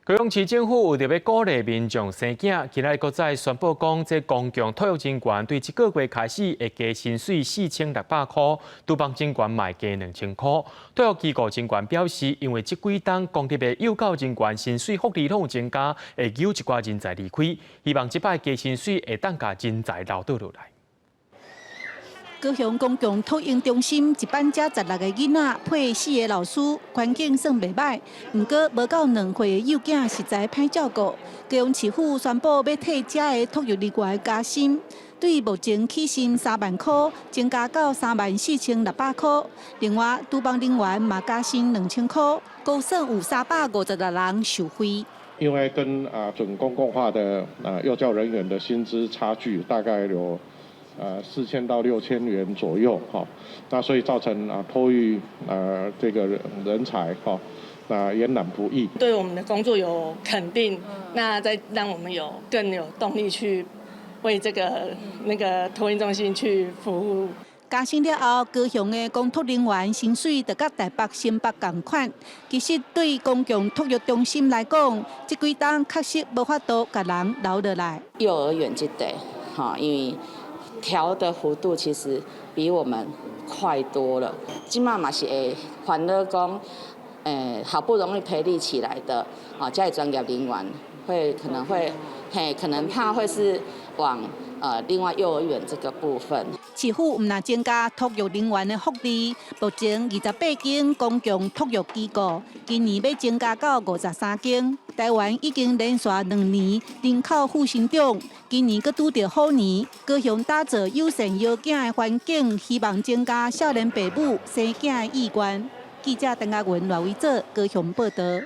高雄市政府為著欲鼓勵民眾生囝，今仔日閣再宣布講，這公共托育人員對這個月開始會加薪水4600箍，廚房人員嘛會加2000箍。托育機構人員表示，因為這幾冬公立的幼教人員薪水福利攏有增加，會誘一寡人才離開，希望這擺加薪水會當共人才留倒落來。高雄公共托嬰中心一班才16個囡仔，配四个老師，環境算袂䆀。毋過無夠2歲的幼囝實在歹照顧。高雄市府宣布欲替遮的托育人員加薪，對目前起薪3萬箍，增加到34,600箍。另外，廚房人員嘛加薪2000箍，估算有356人受惠。因為跟準公共化的幼教人員的薪資差距大概有4000到6000元左右，哈，那所以造成托育這個人才，哈，那延攬不易。對我們的工作有肯定，那再讓我們有更有動力去為這個那個托嬰中心去服務。加薪了後，高雄的公托人員薪水就佮台北、新北仝款。其實對公共托育中心來講，這幾冬確實無法度共人留落來。幼兒園這塊，哈，因為調的幅度其實比我們快多了。這馬嘛是會煩惱講，好不容易培育起來的啊，這專業人員會可能會，嘿，可能怕會是往另外幼兒園這個部分。市府毋但增加托育人員的福利，目前28間公共托育機構，今年欲增加到53間。台灣已經連續2年人口負成長，今年閣拄著虎年，高雄打造友善搖囝的環境，希望增加少年爸母生囝的意願。記者鄧家文、賴偉哲高雄報道。